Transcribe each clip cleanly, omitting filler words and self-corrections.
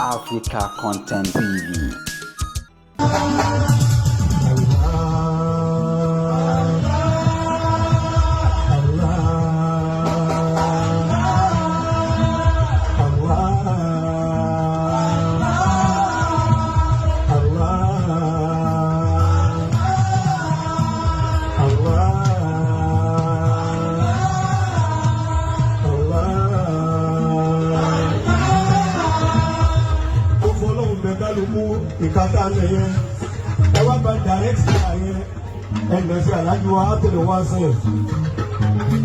Africa Content TV. Ó fọlọ́hún bẹ kálukú ìkátá nìyẹn. Ẹ wá gba direct ìgbà yẹn, ẹ nà sí alájú wa tẹ̀lé wá sẹ́yìn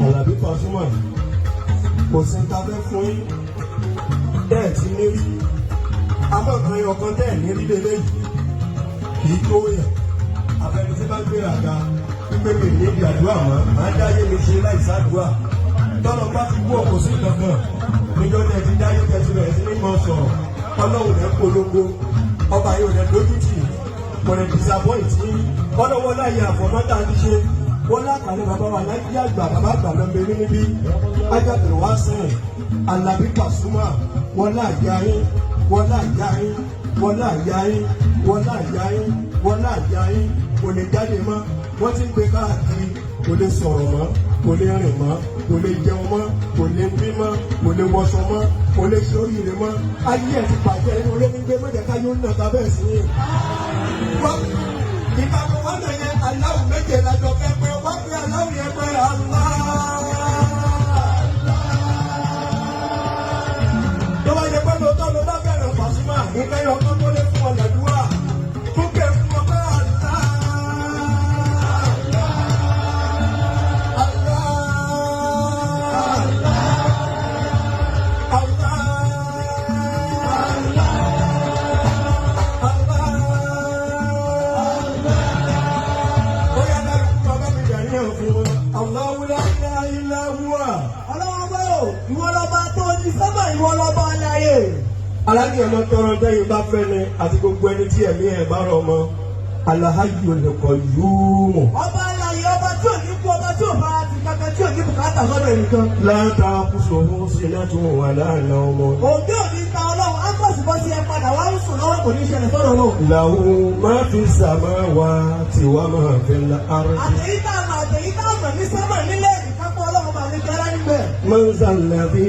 Àlàbí Pasuma. Kò sí ní ta fẹ́ fún yín tẹ́ ẹ̀ ti ní rí amọ̀kan yẹn ọ̀kan tẹ́ ẹ̀ ní rí lélẹ́yìí kì í tó yàn. Àfẹnusí bá gbéraga wípé mi ní ibi àdúrà mọ́, màá dáyé mi ṣe láì sádùúà. Tọ́lọ́ bá ti wú ọkọ̀ sí kankan níjọ́ tẹ́ ti dáyé, tẹ́ ti bẹ̀rẹ̀ sí ní mọ̀ sọ̀rọ̀, Ọlọ́run rẹ̀ polongo ọba yóò rẹ̀ dójú tì í, kò lè disappoint yín. Ọlọ́wọ́ láyé àfọ̀mọ́tà ti ṣe wọ́n lákàlẹ̀ bàbá wa láyé àgbà, bàbá àgbà lọ́mọ níbí ajábẹ̀rẹ̀ wá sẹ́yìn Alábí Pasuma. Wọ́n láàyè yín, wọ́n láàyè yín, wọ́n láàyè yín, wọ́n láàyè yín, wọ́n láàyè yín. Kò lè jáde mọ́, wọ́n ti ń gbé káàkiri, kò lè sọ̀rọ̀ mọ́, kò lè rìn mọ́, kò lè jẹun mọ́, kò lè bí mọ́, kò lè wọṣọ mọ́, kò lè ṣe oríire mọ́. Ayé ẹ̀ ti bàjẹ́, inú olómi gbé mọ́jẹ́ ká yóò nà ká bẹ́ẹ̀ sí i. Wọ́n ìgbà tó wọ́n lè yẹ aláwọ̀ méje lájọ fẹ́ pé wọ́n pe aláwọ̀ yẹn pé Allah. Tó bá yẹ pé lóòótọ́ ló bá bẹ̀rẹ̀ Pasuma, nǹkan yọ ọkọ tó lé fún ọ lẹ́dúrà tó kẹ́ fún ọ pé Allah. Allah. Allah. Allah. Bóyá kálukú bàbá mi dà ní ọ̀fun wọn. Allahu la ilaha illa huwa. Ọlọ́wọ́ bá o, ìwọ lọ́ba tó ní sábà, ìwọ lọ́ba aláyè. Aláàjì, ọmọ tọrọ dẹ́yìn bá fẹ́ ni àti gbogbo ẹni tí ẹ̀mí ẹ̀ bá rọ ọmọ. Al-Hayyul Qayyum. Ọba aláyè, ọba tí ò ní kú, ọba tí ò bá ti kankan, tí ò ní bùkátà sọ́dọ̀ ẹnìkan. La ta'khuzuhu sinatun wala nawm. Òde òní ta Ọlọ́run, á pọ̀ sí bọ́ sí ẹ padà wá ń sùn lọ́wọ́, kò ní ṣẹlẹ̀ sọ́dọ̀ Ọlọ́run. Lahu ma fi samawati wa ma fil ardi. Àtẹ̀yí tá a mọ̀, àtẹ̀yí tá a mọ̀ ní sẹ́mọ̀ nílẹ̀, ìkápọ̀ Ọlọ́run máa ní jẹ́rá níbẹ̀. Man zal ladhi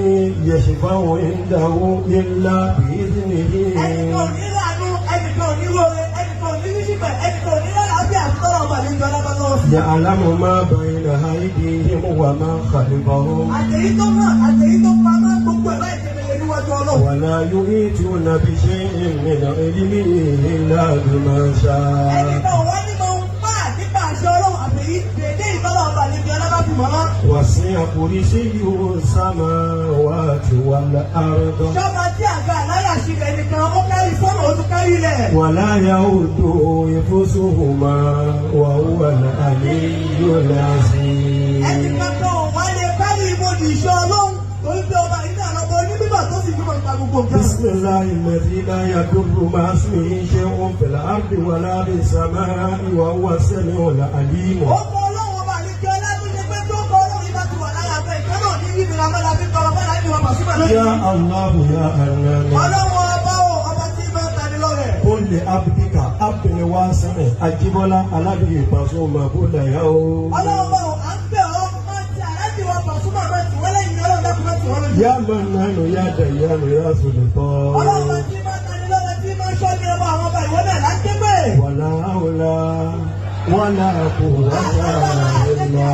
yashfa'u indahu illa bi'idhnihi. Ẹnìkan ò ní ràánú, ẹnìkan ò ní róore, ẹnìkan ò ní ríṣìpẹ̀, ẹnìkan ò ní lálàáfíà àti tọ́lọ̀ ọba ní jọlá bá lọ́wọ́ sí. Ya'lamu ma bayna aydihim wa ma khalfahum. Àtẹ̀yí tó mọ̀, àtẹ̀yí tó pamọ́, gbogbo ẹ̀ báyìí kedere níwájú Ọlọ́run. ولا يحيطون بشيء من علمه إلا بما شاء. Ẹnìkan ò wá ní mọ̀ ń pa nípa àṣẹ Ọlọ́run àtẹ̀yí dédé ìtọ́lọ̀ ọba ní jọlá bá fi mọ́. وسع كرسيه السماوات والأرض. Ṣọ́ba tí àga àláyà ṣe rẹ̀ nìkan, ó kárí sọ́nà, ó tún kárí ilẹ̀. ولا يؤوده حفظهما وهو العلي العظيم. Ẹnìkan kan ò wá lè kárí ibodè ìṣọ́ Ọlọ́run, torí pé ọba yìí náà lọ́bọ oníbíbà tó sì túmọ̀ nípa gbogbo nǹkan. بسم الله الذي لا يضر مع اسمه شيء في الأرض ولا في السماء وهو السميع العليم. Ó kọ Ọlọ́run ọba àlejò ọlá tó ṣe pé tó kọ Ọlọ́run ibà ti wà lára abẹ́ ìkan náà ní ìnira mọ́lá fi tọrọ fẹ́lá ní wọn Pasuma lónìí. يا الله يا حنان. Ọlọ́run ọba o, ọba tí máa ń tani lọ́rẹ̀. قل لعبدك عبد الواسع Ajíbọ́lá Alábí Pasuma kó yá o. Ọlọ́run ọba o, à ń bẹ̀ ọ́, máa ti àlájì wa Pasuma, máa ti wọ́n lẹ́yìn. Ọlọ́run dákun, máa ti wọ́n lójú. يا منان يا ديان يا سلطان. Ọlọ́run ọba tí máa tani lọ́rẹ̀, tí máa ń ṣọ́ ní ọba àwọn ọba, ìwọ náà là ń ké pè. ولا حول ولا قوة إلا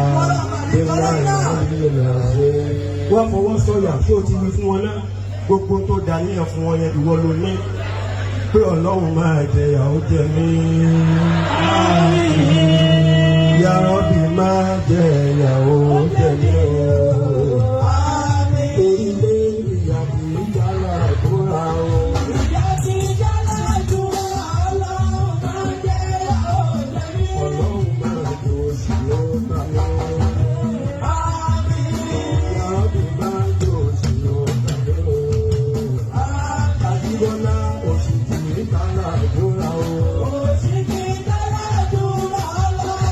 بالله العلي العظيم. Wọ́n fọwọ́ sọ̀yà ṣé o ti wí fún wọn náà, gbogbo tó dàníyàn fún wọn yẹn, ìwọ ló ní pé Ọlọ́run máa jẹ ìyàwó jẹ mí. Ya Rabbi, máa jẹ ìyàwó jẹ mí.